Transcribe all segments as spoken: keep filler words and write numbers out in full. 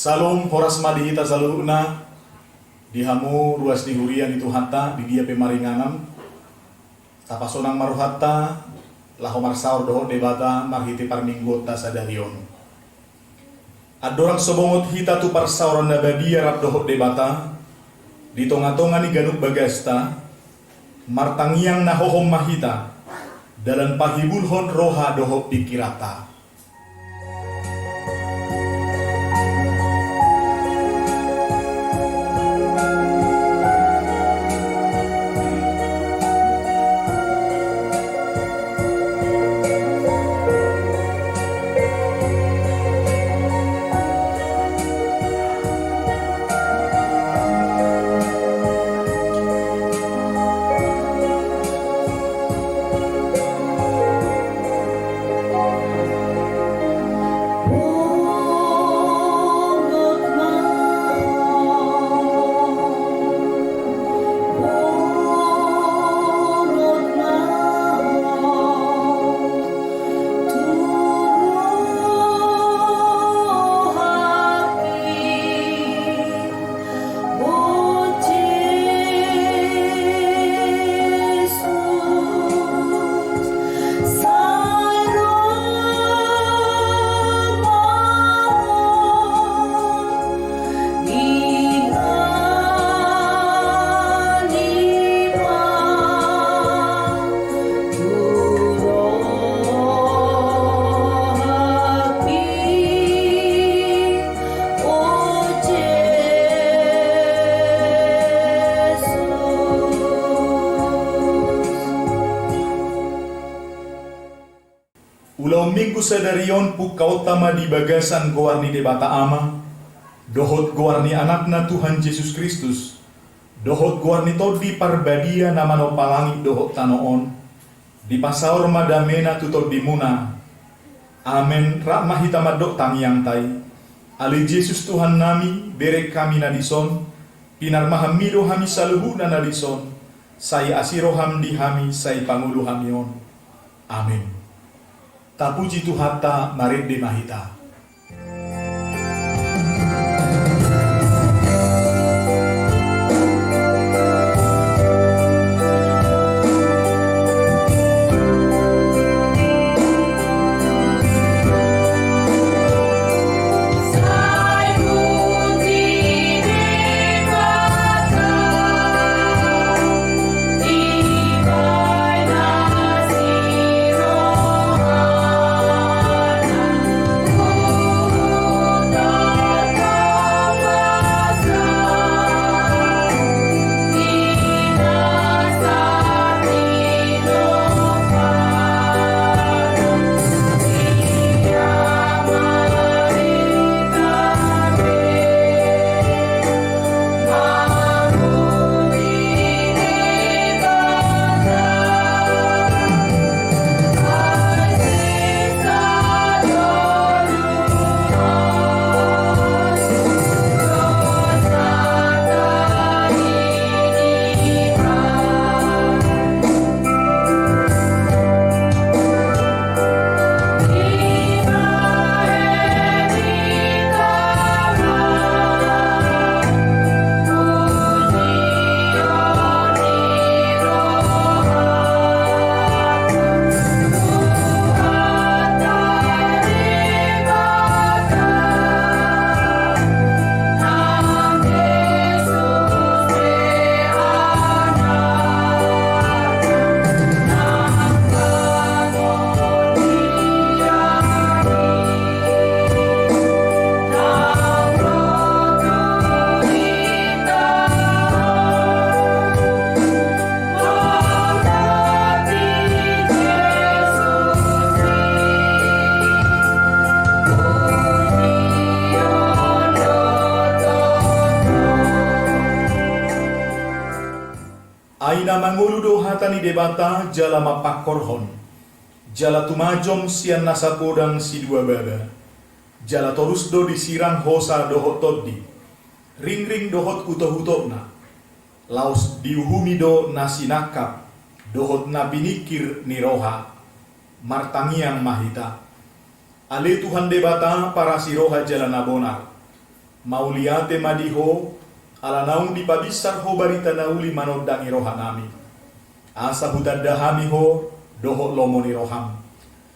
Salom, horas ma di hita saluhutna, di hamu ruas ni huria ni Tuhanta, di dia pe maringanan, tapasonang ma rohanta, laho marsaor dohot Debata, marhite parmingguonta sadari on. Andorang so bongot hita tu parsaoran na badia rap dohot Debata, di tonga-tonga ni ganup bagasta, martangiang na hohom ma hita, dalan pahibulhon roha dohot pingkiranta. Ulaon Minggu sadari on pungkaonta ma di bagasan goar ni Debata Ama, dohot goar ni Anakna Tuhan Jesus Kristus, dohot goar ni Tondi Parbadia na manompa langit dohot tano on, dipasaor ma damena tu tondimuna. Amen. Rap ma hita mandok tangiangta i. Ale Jesus Tuhannami, bereng hami na dison, pinarmahanmi do hami saluhutna na dison, sai asi roham di hami, sai pangolu hami on. Amen. Tapuji Tuhanta, marende ma hita. Ai na mangolu do hata ni Debata jala mampangkorhon, jala tumajom sian na sapodang sidua baba, jala torus do disirang hosa dohot tondi, ringring dohot utokutokna. Laos diuhumi do na sinangkap dohot na piningkir ni roha. Martangiang ma hita. Ale Tuhan Debata parasi roha jala na bonar, Mauliate ma di Ho, ala naung dipabinsar Ho barita na uli manondangi rohanami. Asa hutanda hami Ho dohot lomo ni roham.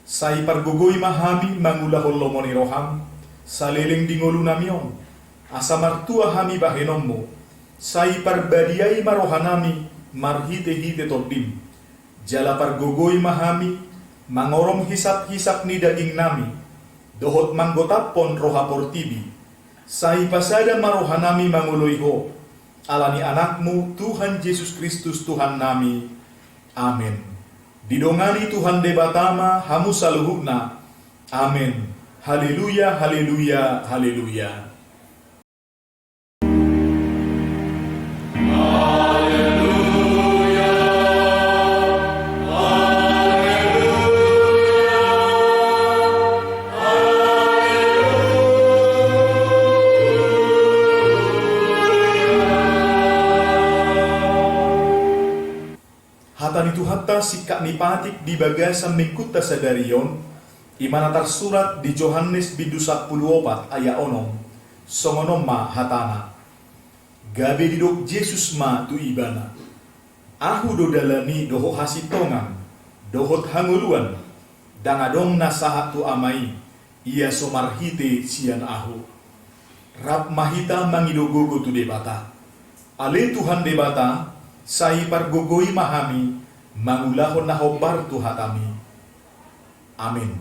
Sai pargogoi ma hami mangulahon lomo ni roham, saleleng di ngolunami on, asa martua hami bahenonmu. Sai parbadiai ma rohanami marhitehite Tondim. Jala pargogoi ma hami mangorom hisaphisap ni dagingnami, dohot manggotaphon roha portibi. Sai pasada ma rohanami mangoloi Ho, ala ni Anakmu Tuhan Jesus Kristus Tuhannami. Amen. Didongani Tuhan Debata ma hamu saluhutna. Amen. Haleluya, haleluya, haleluya. Hata ni Tuhanta singkat ni patik di bagasan minggunta sadari on, i ma na tarsurat di Johannes bindu sampulu opat ayat onom, songon on ma hatana. Gabe didok Jesus ma tu ibana, Ahu do dalan i dohot hasintongan, dohot hangoluan, ndang adong na sahat tu Ama i, ia so marhite sian Ahu. Rap ma hita mangido gogo tu Debata. Ale Tuhan Debata, sai pargogoi ma hami mangulahon na hombar tu hatami. Amin.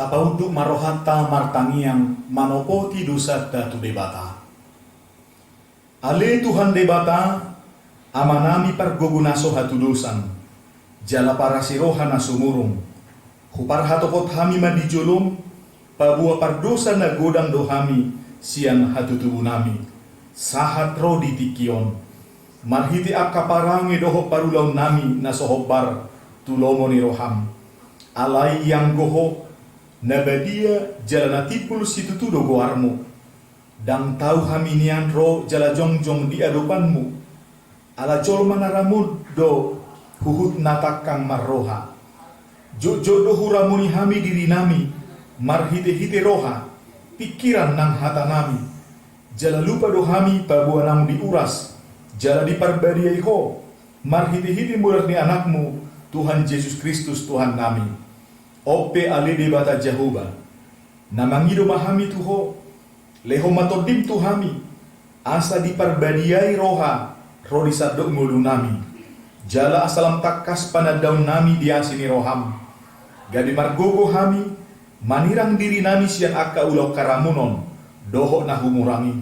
Tapaunduk ma rohanta martangiang manopoti dosanta tu Debata. Ale Tuhan Debata, Amanami pargogo na so hatudosan, jala parasi roha na sumurung, huparhatopot hami ma di jolom, paboa pardosa na godang do hami sian hatutubunami, sahat ro di tingki on, marhite angka parange dohot parulaonnami na so hombar tu lomo ni roham. Alai ianggo Ho, na badia jala na timbul situtu do goarmu. Ndang tau hami nian ro jala jongjong di adopanmu. Ala jolma na ramut do huhut na tangkang marroha. Jotjot do huramuni hami dirinami marhitehite roha, pingkiran nang hatanami. Jala lupa do hami paboa naung diuras jala diparbadiai Ho marhitehite mudar ni Anakmu, Tuhan Jesus Kristus Tuhannami. On pe ale Debata Jahowa, na mangido ma hami tu Ho, Lehon ma Tondim tu hami, asa diparbadiai roha ro di sandok ngolunami, jala asa lam tangkas panandaonnami di asi ni roham, gabe margogo hami manirang dirinami sian angka ulaon haramunon dohot na humurang i.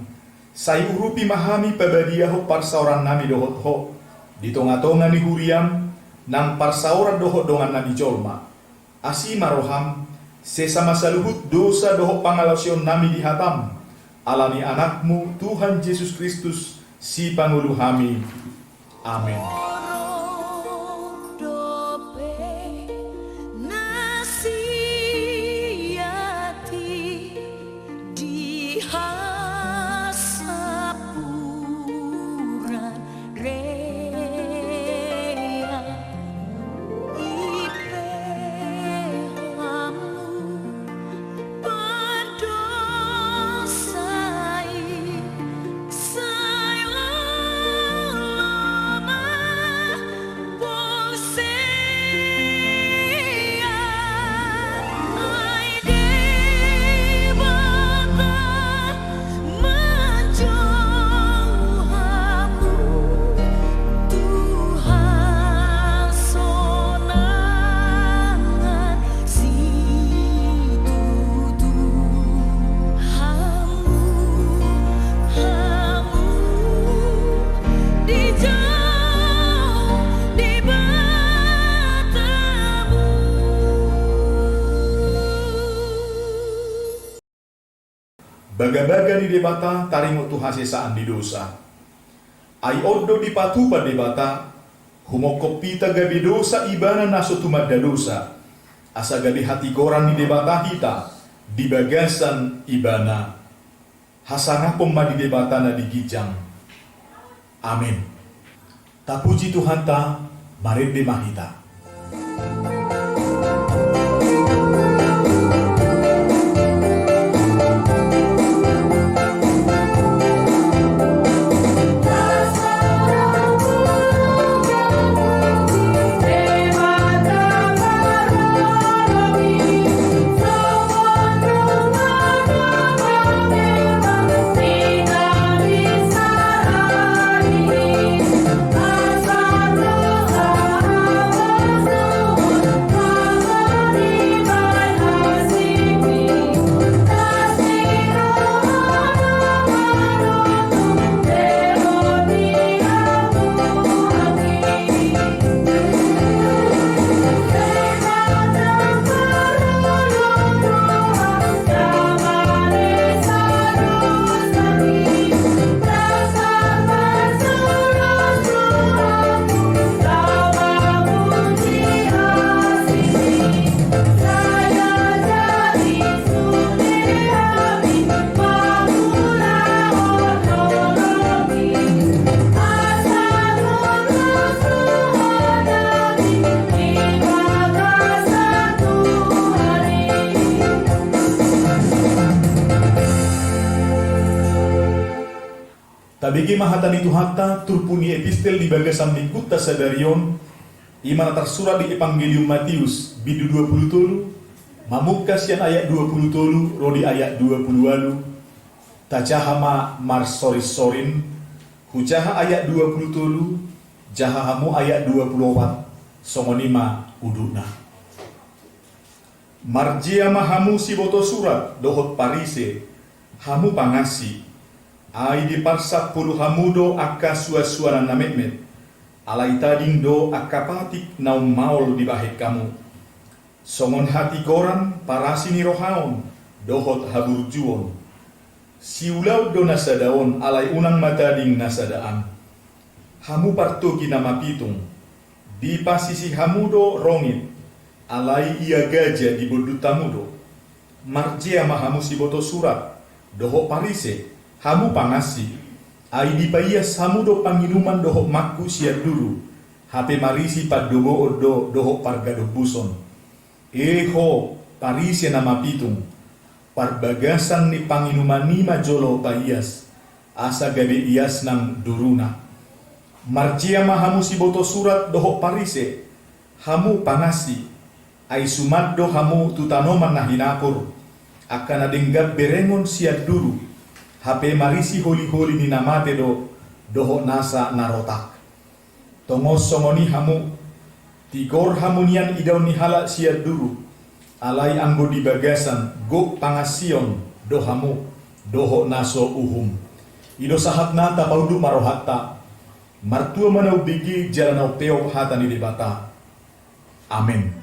Sai urupi ma hami pabadiahon parsaorannami dohot Ho di tongatonga ni huriam, nang parsaoran dohot dongannami jolma. Asi ma roham, sesa ma saluhut dosa dohot pangalaosionnami di hatam, ala ni Anakmu Tuhan Jesus Kristus, Sipangolu hami. Amen. Di hasapuran rea, i pe hamu pardosa i, sai olo ma Bagabaga ni Debata taringot tu hasesaan ni dosa. Ai on do dipatupa Debata, humongkop hita gabe dosa Ibana na so tumanda dosa, asa gabe hatigoran ni Debata hita di bagasan Ibana. Hasangapon ma di Debata na di ginjang. Amen. Tapuji Tuhanta, marende ma hita. Tabege ma hata ni Tuhanta, turpuk ni epistel di bagasan minggunta sadari on, i ma na tarsurat di Evangelium Mateus, bindu dua pulu tolu, mamungka sian ayat dua pulu tolu ro di ayat dua pulu ualu. Tajaha ma marsorinsorin, hujaha ayat dua pulu tolu, jaha hamu ayat dua pulu opat, songon i ma udutna. Marjea ma hamu siboto surat dohot Parise, hamu pangansi! Ai diparsampulu hamu do angka suansuanan na metmet, alai tading do angka patik naung maol dibahen hamu. Songon hatigoran parasi ni roha on dohot haburjuon. Siulaon do na sada on, alai unang ma tading na sada an. Hamu partogi na mapitung, dipasisi hamu do rongit, alai ia gaja dibondut hamu do. Marjea ma hamu siboto surat dohot Parise, hamu pangansi! Ai dipaias hamu do panginuman dohot mangkuk sian duru, hape marisi pandoboon do dohot pargadombuson. E ho, Parise na mapitung! Parbagasan ni panginuman i ma jolo paias, asa gabe ias nang duruna. Marjea ma hamu siboto surat dohot Parise, hamu pangansi! Ai suman do hamu tu tanoman na hinapur, angka na denggan berengon sian duru, Hape marisi holi-holi ni na mate do dohot nasa na rotak. Tongon songon i hamu, tigor hamu nian idaon ni halak sian duru, alai anggo di bagasan gok pangansion do hamu dohot na so uhum. I do sahatna, tapaunduk ma rohanta. Martua ma na umbege jala na umpeop hata ni Debata. Amen.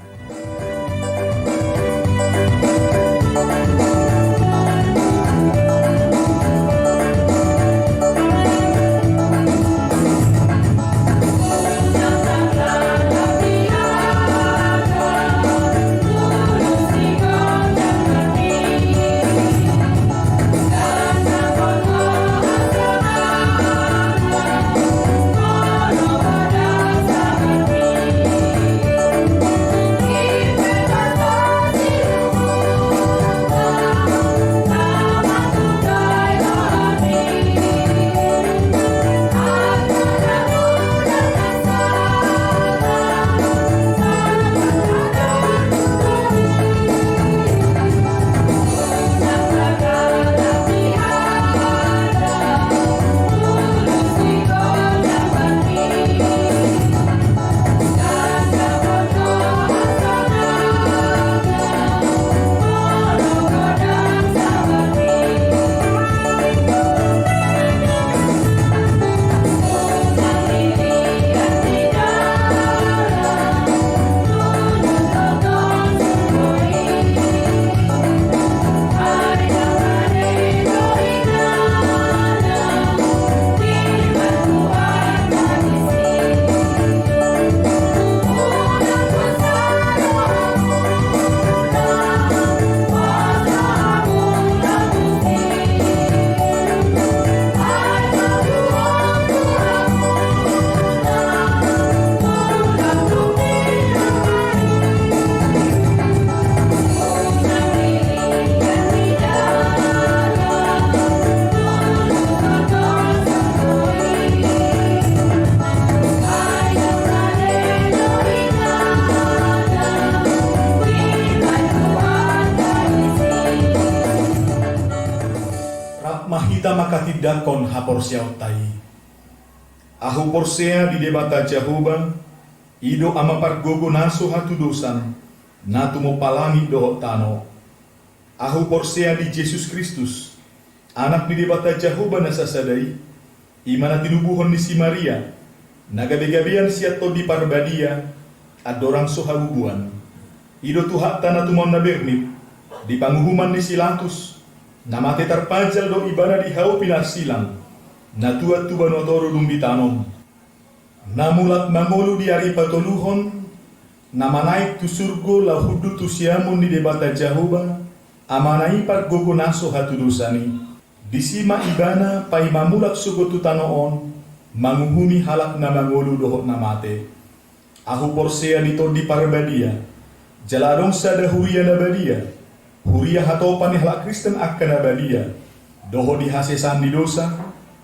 Rap ma hita manghatindanghon haporseaonta i. Ahu porsea di Debata Jahowa, i do Ama pargogo na so hatudosan, na tumompa langit dohot tano. Ahu porsea di Jesus Kristus, Anak ni Debata Jahowa na sasada i, i ma na tinubuhon ni si Maria, na gabe-gabean sian Tondi Parbadia, andorang so habubuan. I do Tuhanta na tumaon na bernit, di panguhuman ni si Latus, na mate tarpajal do ibana di hau pinarsilang, na tuat tu banua toru dung ditanom. Na mulak mangolu di ari patoluhon, na manaek tu surgo laho hundul tu siamun ni Debata Jahowa, Amana i pargogo na so hatudosan i. Disi ma ibana paima mulak sogot tu tano on, manguhumi halak na mangolu dohot na mate. Ahu porsea di Tondi Parbadia, jala adong sada huria na badia, huria hatopan ni halak Kristen angka na badia, dohot di hasesaan ni dosa,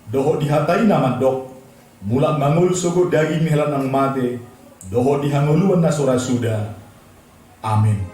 dohot di hata i na mandok, mulak mangolu sogot daging ni halak naung mate, dohot di hangoluan na so ra suda. Amin.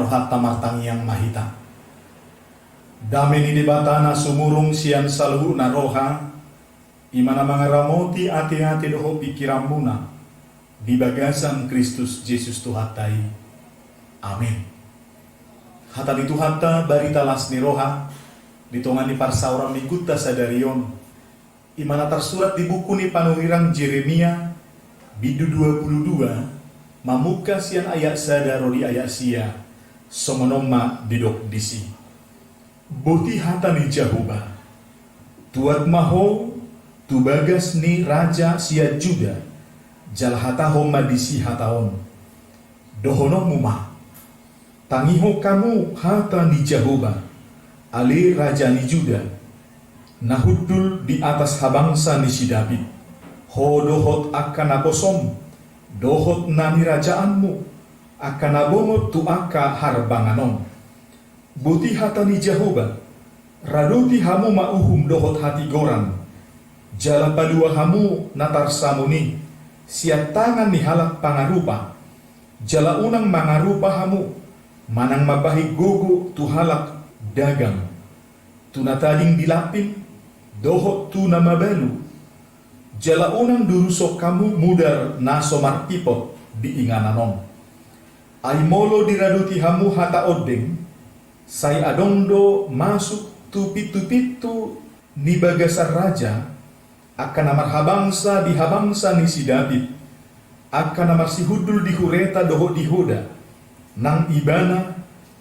Rohanta martangiang ma hita. Dame ni Debata na sumurung sian saluhutna roha, i ma na mangaramoti ateate dohot pingkiranmuna di bagasan Kristus Jesus Tuhanta i. Amen. Hata ni Tuhanta barita las ni roha di tonga ni parsaoran minggunta sadari on, i ma na tarsurat di buku ni panurirang Jeremia, bindu dua pulu dua, mamungka sian ayat sada ro di ayat sia. Songon on ma didok disi: Boti hata ni Jahowa: Tuat ma ho tu bagas ni raja sian Juda, jala hatahon ma disi hata on. Dohononmu ma: Tangihon hamu hata ni Jahowa, ale raja ni Juda, na hundul di atas habangsa ni si Daud, ho dohot angka naposom, dohot na nirajaanmu, angka na bongot tu angka harbangan on. Boti hata ni Jahowa: Radoti hamu ma uhum dohot hatigoran, jala palua hamu na tarsamun i sian tangan ni halak pangarupa, jala unang mangarupa hamu manang mambahen gogo tu halak dagang, tu na tading di lampin, dohot tu na mabalu, jala unang durushon hamu mudar na so marpipot di inganan on. Ai molo diradoti hamu hata ondeng, sai adong do masuk tu pintu-pintu ni bagasan raja, angka na marhabangsa di habangsa ni si Daud, angka na marsihundul di hureta dohot di hoda, nang ibana,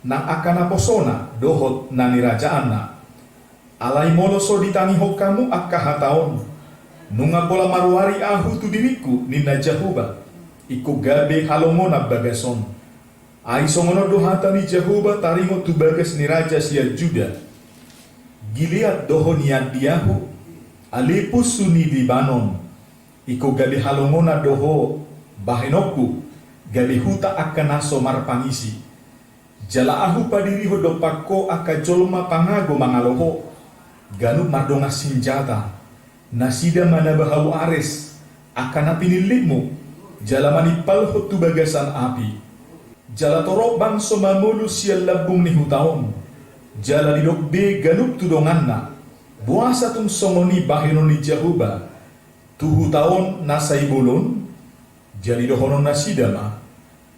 nang angka naposona dohot na nirajaanna. Alai molo so ditangihon hamu angka hata on, nunga pola maruari ahu tu diringku, ninna Jahowa, ingkon gabe halongonan bagas on. Ai songon on do hata ni Jahowa taringot tu bagas ni raja sian Juda: Gilead do ho nian di ahu, ale punsu ni Libanon, ingkon gabe halongonan do ho bahenonku, gabe huta angka na so marpangisi. Jala ahu padirihon dompak ho angka jolma pangago mangalo ho, ganup mardongan sinjata. Nasida manaba hau ares, angka na pinillitmu, jala manimpalhon tu bagasan api. Jala torop bangso mamolus sian lambung ni huta on, jala didok be ganup tu donganna: Boasa tung songon i bahenon ni Jahowa tu huta on na sai bolon? Jadi dohonon nasida ma: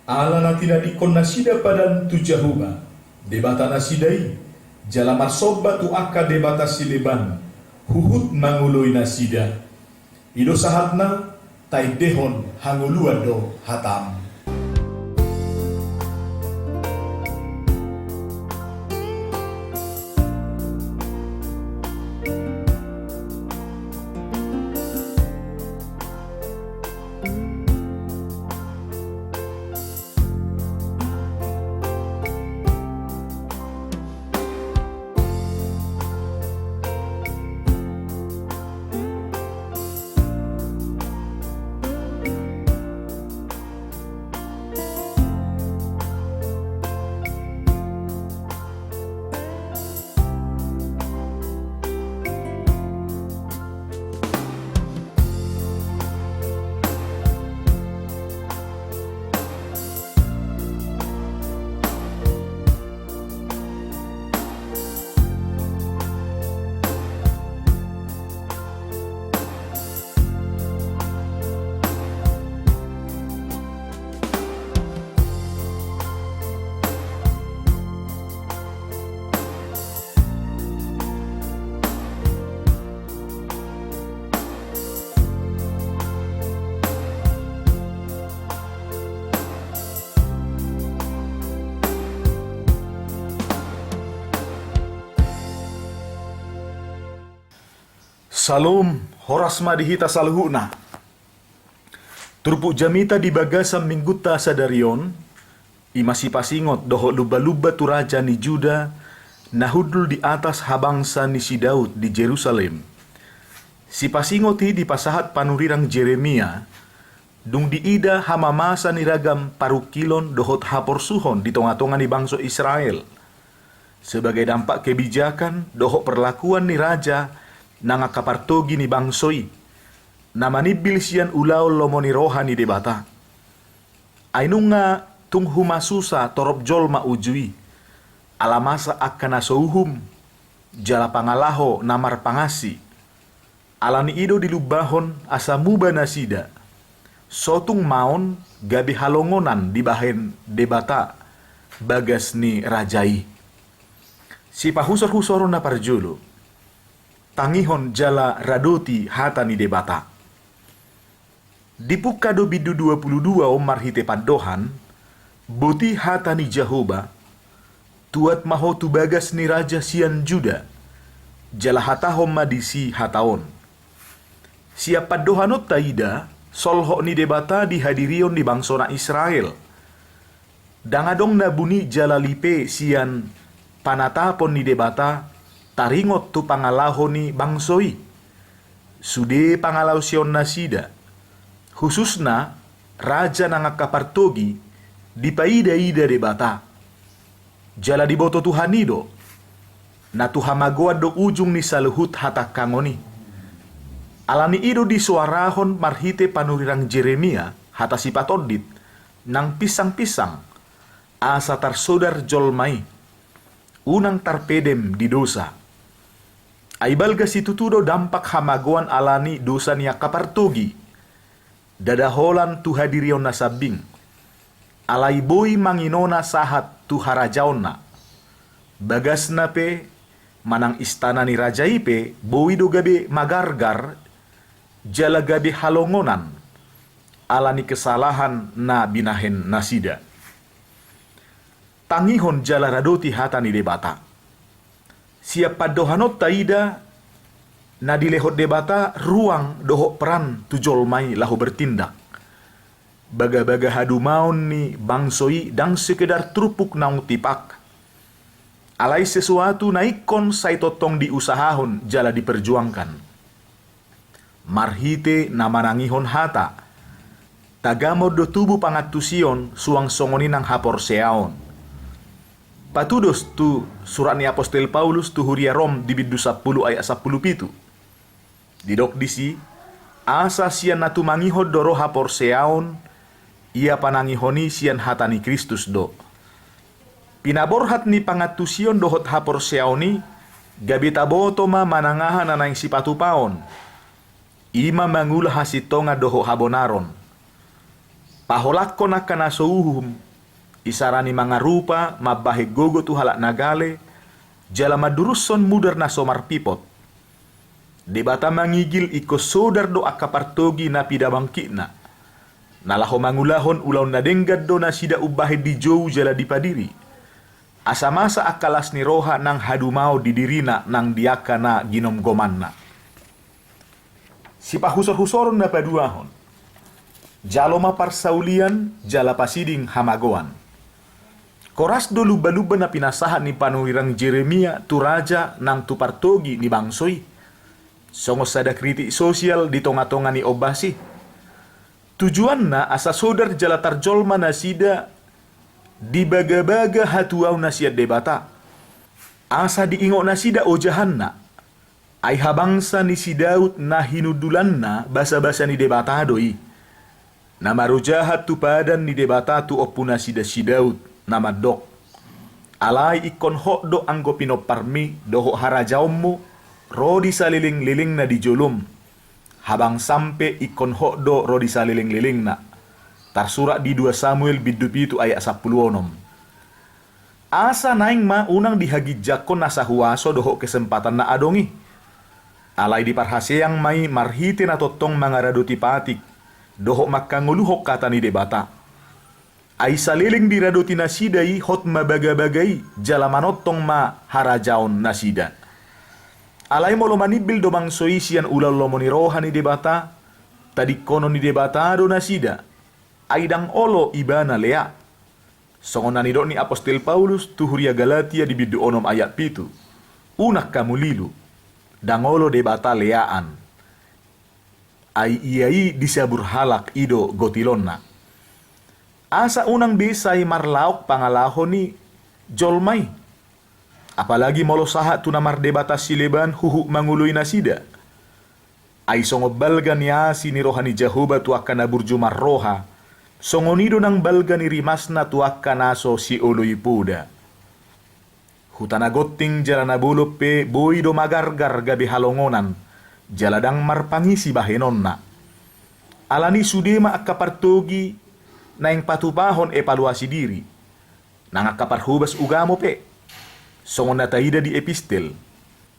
Ala na tinadingkon nasida padan tu Jahowa, Debata nasida i, jala marsomba tu angka debata sileban, huhut mangoloi nasida. I do sahatna, taendehon hangoluan do hatam. Salom, horas ma di hita saluhutna. Turpuk jamita di bagasan minggunta sadari on, i ma sipasingot dohot lumba-lumba tu raja ni Juda, na hundul di atas habangsa ni si Daud di Jerusalem. Sipasingot i dipasahat panurirang Jeremia, dung diida hamamasa ni ragam parungkilon dohot haporsuhon di tonga-tonga ni bangso Israel. Sebagai dampak kebijakan dohot perlakuan ni raja nang angka partogi ni bangso i, na manimbil sian ulaon lomo ni roha ni Debata. Ai nunga Tung humasusa torop jolma uju i, ala masa angka na so uhum, jala pangalaho na marpangansi. Ala ni i do dilumbahon asa muba nasida, sotung maon gabe halongonan dibahen Debata bagas ni raja i. Sipahusor-husoron na parjolo, tangihon jala radoti hata ni Debata. Dipungka do bindu dua pulu dua on marhite pandohan, boti hata ni Jahowa, tuat ma ho tu bagas ni raja sian Juda, jala hatahon ma disi hata on. Sian pandohan on taida, solhot ni Debata di hadirion ni bangsona Israel. Ndang adong na buni jala lipe sian panatapon ni Debata taringot tu pangalaho ni bangso i. Sude pangalaosion nasida, hususna raja nang angka partogi, dipaida-ida Debata. Jala diboto Tuhan i do, na tu hamagoan do ujung ni saluhut hatangkangon i. Ala ni i do disoarahon marhite panurirang Jeremia hata sipatondit, nang pinsang-pinsang, asa tarsodar jolma i, unang tarpedem di dosa. Ai balga situtu do dampak hamagoan ala ni dosa ni angka partogi. Ndada holan tu hadirion na sambing. Alai boi manginona sahat tu harajaonna. Bagasna pe, manang istana ni raja i pe, boi do gabe magargar, jala gabe halongonan, ala ni kesalahan na binahen nasida. Tangihon jala radoti hata ni Debata. Sian pandohan on taida, na dilehon Debata ruang dohot peran tu jolma i laho bertindak. Bagabaga hadumaon ni bangso i ndang sekedar turpuk naung tipak. Alai sesuatu na ingkon sai tongtong diusahahon jala diperjuangkan. Marhite na manangihon hata, tagamon do tubu pangantusion suang songon i nang haporseaon. Patudos tu surat ni apostel Paulus tu huria Rom di bindu sampulu ayat sampulu pitu. Didok disi, asa sian na tumangihon do ro haporseaon, ia panangihon i sian hata ni Kristus do. Pinaborhat ni pangantusion dohot haporseaon i, gabe taboto ma manang aha na naeng sipatupaon. I ma mangula hasintongan dohot habonaron. Paholangkon angka na so uhum, isarani mangarupa, mambahen gogo tu halak na gale, jala mandurushon mudar na so marpipot. Debata mangigil ingkon sodar do angka partogi na pinabangkitna. Na laho mangulahon ulaon na denggan do nasida umbahen dijou jala dipadiri. Asa masa angka las ni roha nang hadumaon di dirina nang di angka na ginomgomanna. Sipahusor-husoron na paduahon. Jalo ma parsaulian, jala pasiding hamagoan. Koras do lumba-lumba na pinasahat ni panurirang Jeremia tu raja nang tu partogi ni bangso i. Songon sada kritik sosial di tonga-tonga ni ombas i. Tujuanna asa sodar jala tarjolma nasida di bagabaga hatuaon na sian Debata. Asa diingot nasida ojahanna. Ai habangsa ni si Daud na hinundulanna basa-basa ni Debata do i. Na marojahan tu padan ni Debata tu ompunasida si Daud, na mandok. Alai ingkon hot do anggo pinomparmi dohot harajaonmu, ro di saleleng-lelengna di jolom. Habangsam pe ingkon hot do ro di saleleng-lelengna. Tarsurat di dua Samuel bindu pitu ayat sampulu onom. Asa naeng ma unang dihaginjangkon nasa huaso dohot kesempatan na adong i. Alai diparhaseang ma i marhite na tongtong mangaradoti patik, dohot mangkangoluhon hata ni Debata. Ai saleleng diradoti nasida i hot ma bagabaga i jala manongtong ma harajaon nasida. Alai molo manimbil do bangso i sian ulaon lomo ni roha ni Debata, tadingkonon ni Debata do nasida. Ai ndang olo ibana lea. Songon na nidok ni apostel Paulus tu huria Galatia di bindu onom ayat pitu. Unang hamu lilu. Ndang olo Debata leaan. Ai ia i disabur halak i do gotilonna. Asa unang be sai marlaok pangalaho ni jolma i. Apalagi molo sahat tu na mardebata sileban huhut mangoloi nasida. Ai songon balga ni asi ni roha ni Jahowa tu angka na burju marroha, Songon i do nang balga ni rimasna tu angka na so sioloi poda. Huta na gonting jala na bolon pe boi do magargar gabe halongonan, jala ndang marpangisi bahenonna. Alani i sude ma angka partogi naeng patupahon evaluasi diri, nang angka parhobas ugamo pe. Songon na taida di epistel,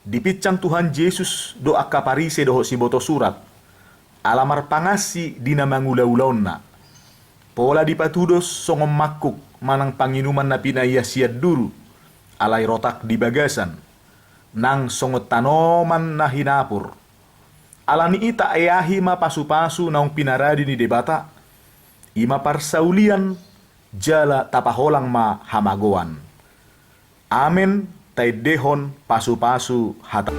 dipinsang Tuhan Jesus do angka Parise dohot sibotosurat, ala marpangansi di na mangulaulaonna. Pola dipatudos songon mangkuk manang panginuman na pinahias sian duru, alai rotak di bagasan, nang songon tanoman na hinapur. Alani i taeahi ma pasupasu naung pinarade ni Debata, i ma parsaulian, jala tapaholang ma hamagoan. Amen. Taendehon pasupasu hata.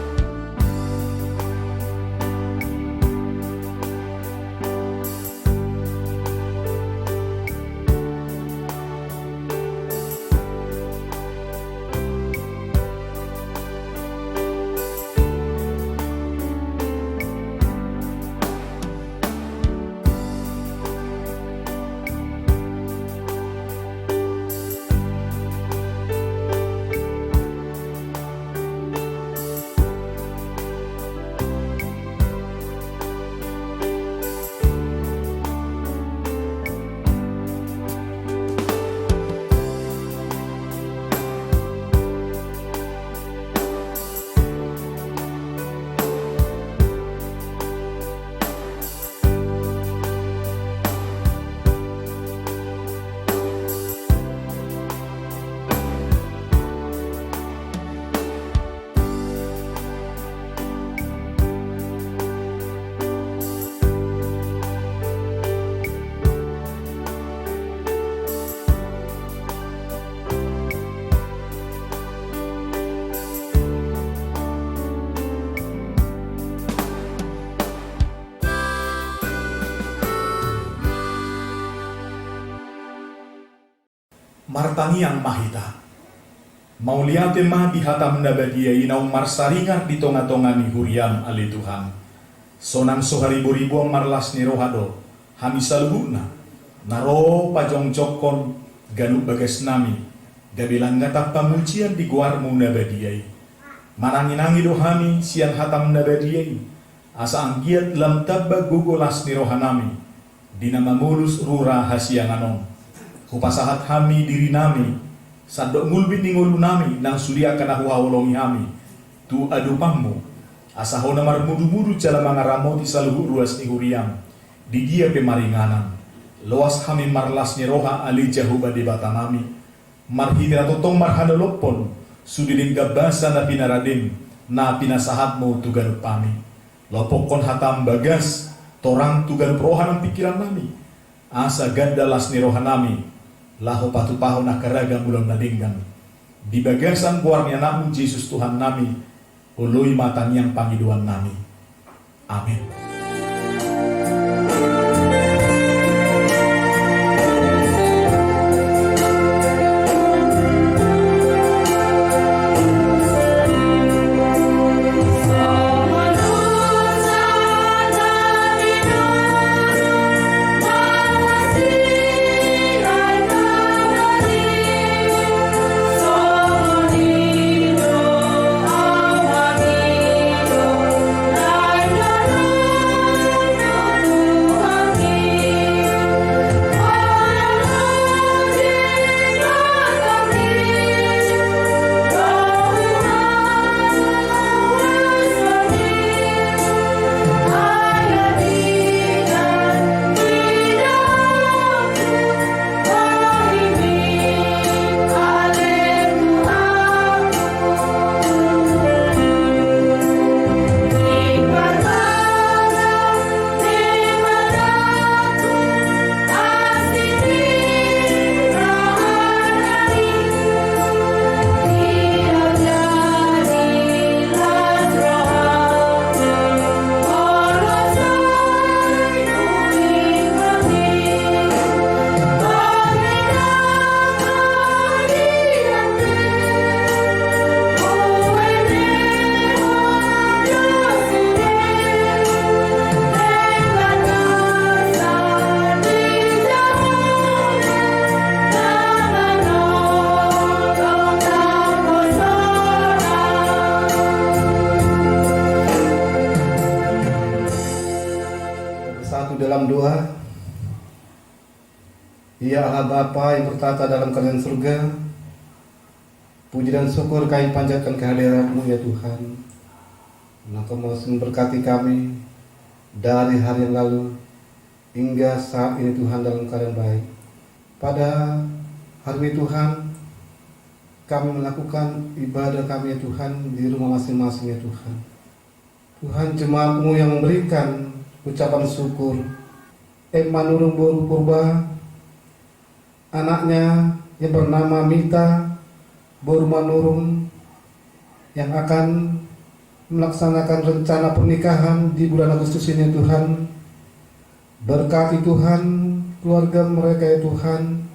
Martangiang ma hita. Mauliate ma di hataM na badia i naung marsaringar di tongatonga ni huriaM, ale Tuhan. Sonang so hariboriboan marlas ni roha do hami saluhutna, na ro pajongjongkon ganup bagasnami, gabe langgatan pamujian di goarMu na badia i. Mananginangi do hami sian hataM na badia i, asa anggiat lam tamba gogo las ni rohanami di na mamolus rura hasiangan on. Hupasahat hami dirinami, sandok ngulbit ni ngolunami nang sude angka na huhaholongi hami tu adopanMu, asa Ho na marmudumudu jala mangaramoti saluhut ruas ni huriaM, di dia pe maringanan. Loas hami marlas ni roha, ale Jahowa Debatanami, marhite na tongtong marhanolophon sude denggan basa na pinaradeM, na pinasahatMu tu ganup hami. Lompokkon hataM bagas torang tu ganup roha nang pingkirannami, asa ganda las ni rohanami laho patupahon angka ragam ulaon na denggan. Di bagasan goar ni AnakMu Jesus Tuhannami, oloi ma tangiang pangidoannami. Amen. Bapa yang bertahta dalam kerajaan surga, puji dan syukur kami panjatkan ke hadirat-Mu, ya Tuhan. Engkau masih memberkati kami dari hari yang lalu hingga saat ini, Tuhan, dalam keadaan baik. Pada hari ini, Tuhan, kami melakukan ibadah kami, ya Tuhan, di rumah masing-masing, ya Tuhan. Tuhan, jemaat-Mu yang memberikan ucapan syukur, Emma Nurung boru Purba, anaknya yang bernama Mita boru Manurung, yang akan melaksanakan rencana pernikahan di bulan Agustus ini, ya Tuhan. Berkati, Tuhan, keluarga mereka, ya Tuhan,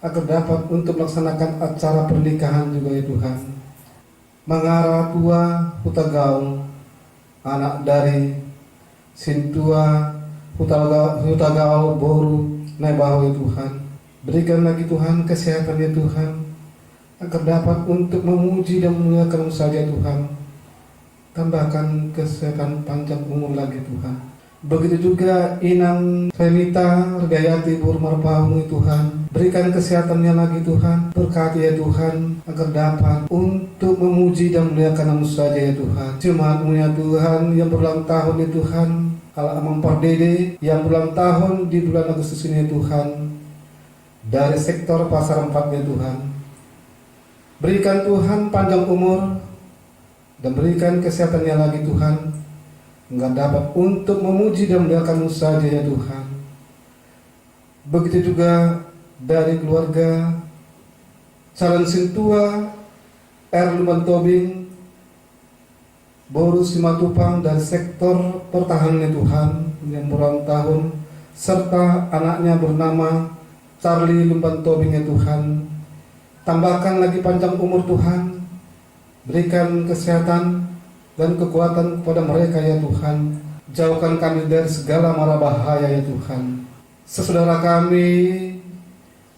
agar dapat untuk melaksanakan acara pernikahan juga, ya Tuhan. Mangaratua Hutagaol, anak dari Sintua Hutaga-, Hutagaol boru Naibaho, ya Tuhan. Berikan lagi, Tuhan, kesehatan, ya Tuhan, agar dapat untuk memuji dan memuliakan-Mu saja, Tuhan. Tambahkan kesehatan, panjang umur lagi, Tuhan. Begitu juga Inang Femita Ridayati boru Marpaung, ya Tuhan. Berikan kesehatannya lagi, Tuhan. Berkati, ya Tuhan, agar dapat untuk memuji dan memuliakan-Mu saja, ya Tuhan. Jemaat-Mu, ya Tuhan, yang berulang tahun, ya Tuhan. Ala Amang Pardede yang berulang tahun di bulan Agustus ini, ya Tuhan. Dari sektor Pasar Empat, ya Tuhan. Berikan, Tuhan, panjang umur dan berikan kesehatannya lagi, Tuhan, hingga dapat untuk memuji dan memuliakan-Mu saja, ya Tuhan. Begitu juga dari keluarga calon sintua R Lumban Tobing boru Simatupang dari sektor pertahanan, ya Tuhan, yang berulang tahun, serta anaknya bernama Charlie Lumban Tobing, ya Tuhan. Tambahkan lagi panjang umur, Tuhan. Berikan kesehatan dan kekuatan kepada mereka, ya Tuhan. Jauhkan kami dari segala mara bahaya, ya Tuhan. Sesaudara kami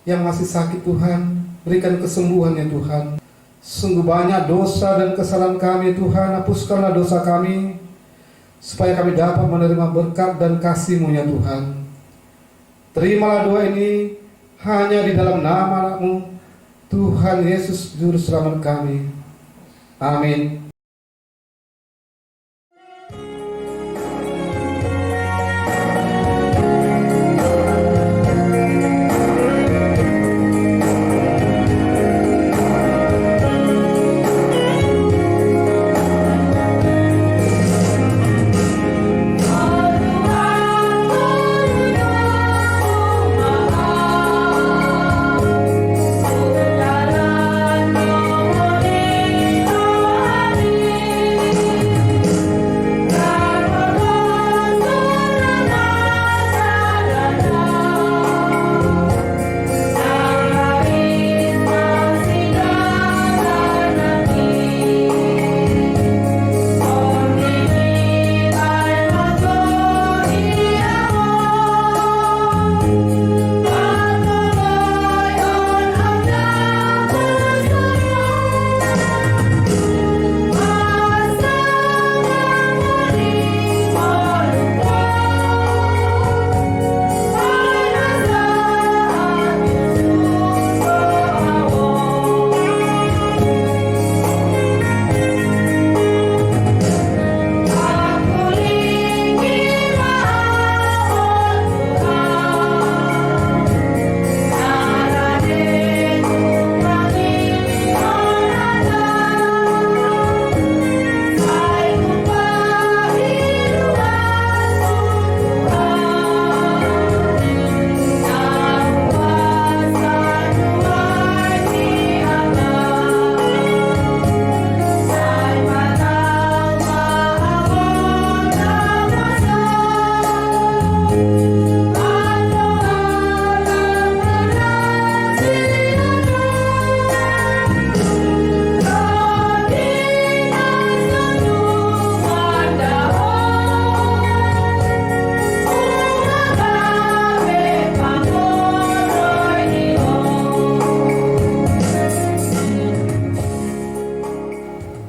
yang masih sakit, Tuhan, berikan kesembuhan, ya Tuhan. Sungguh banyak dosa dan kesalahan kami, Tuhan. Hapuskanlah dosa kami, supaya kami dapat menerima berkat dan kasih-Mu, ya Tuhan. Terimalah doa ini hanya di dalam nama Anak-Mu, Tuhan Yesus, Juru Selamat kami. Amin.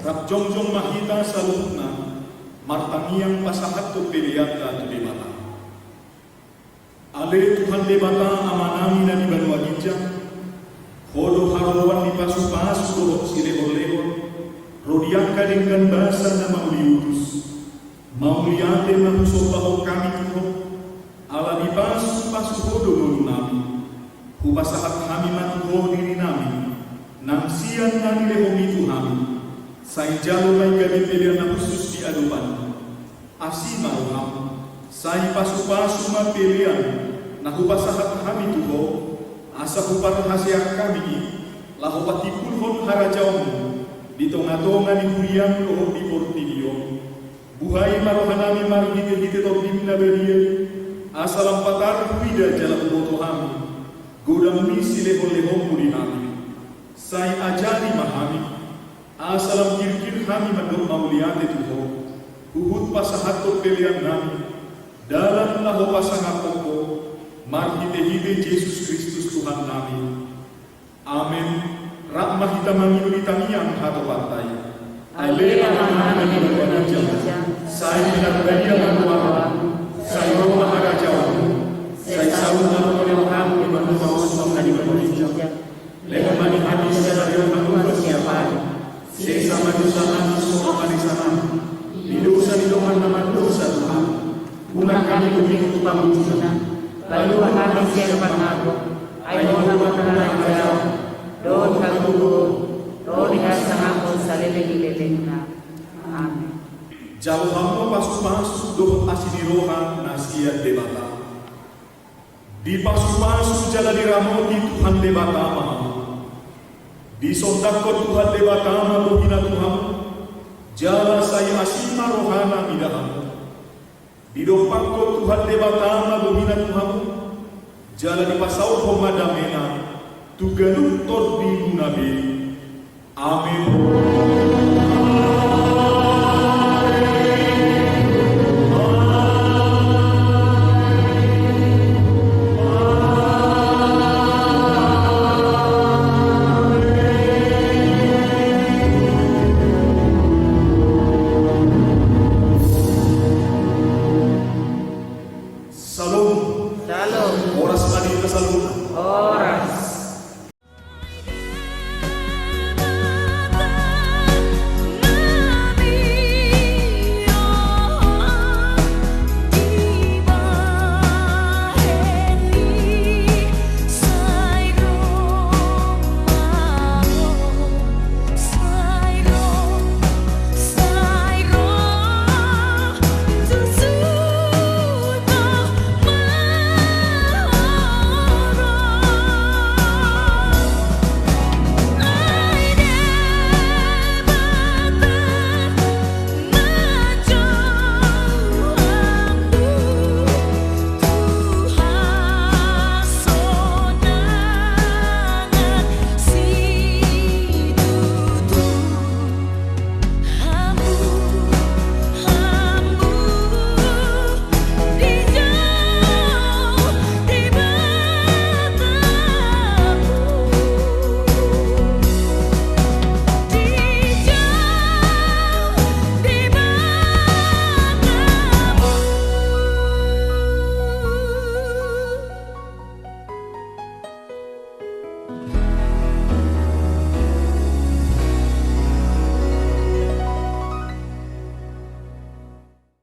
Rap jongjong ma hita saluhutna martangiang pasahathon peleanta tu Debata. Ale Tuhan Debata Amanami na di banua ginjang, Ho do haroroan ni pasupasu dohot silehonlehon, ro di angka denggan basa na mauliutus. Mauliate ma husombahon hami tu Ho, ala dipasupasu Ho do ngolunami. Hupasahat hami ma tu Ho dirinami, nang sian na nilehomi tu hami. Sai jalo ma i gabe pelean na hushus di adopanMu. Asi ma rohaM, sai pasupasu ma pelean na hupasahat hami tu Ho, asa huparhaseang hami i, laho patimbulhon harajaonMu di tongatonga ni huriaM dohot di portibi on. Buhai ma rohanami marhitehite TondiM na badia, asa lam patar huida jala huboto hami godang ni silehonlehonMu di hami. Sai ajari ma hami, asa lam girgir hami mandok mauliate tu Ho, huhut pasahathon peleannami, dalan laho pasangaphon Ho, marhitehite Jesus Kristus Tuhannami. Amen. Rap ma hita mangido di tangiang hatopanta i. Ale Amanami na di banua ginjang, sai pinarbadia ma goarMu, sai ro ma harajaonMu, sai saut ma rohaM di banua on songon na di banua ginjang. Lehon ma di hami sadari on hangoluan siapari. Sesa ma dosanami songon panesanami di dosa ni dongan na mardosa tu hami. Unang hami hubingung tu pangunjunan, palua hami sian pangago. Ai Ho do harajaon dohot hatubuon, ro di hasangapon saleleng ni lelengna. Amen. Jalo hamu ma pasupasu dohot asi ni roha na sian Debata. Dipasupasu jala diramoti Tuhan Debata ma hamu. Disondangkon Tuhan Debata ma bohiNa tu hamu, jala sai asi ma rohaNa mida hamu. Didompakkon Tuhan Debata ma bohiNa tu hamu, jala dipasaorhon ma dameNa tu ganup tondimuna be. Amen.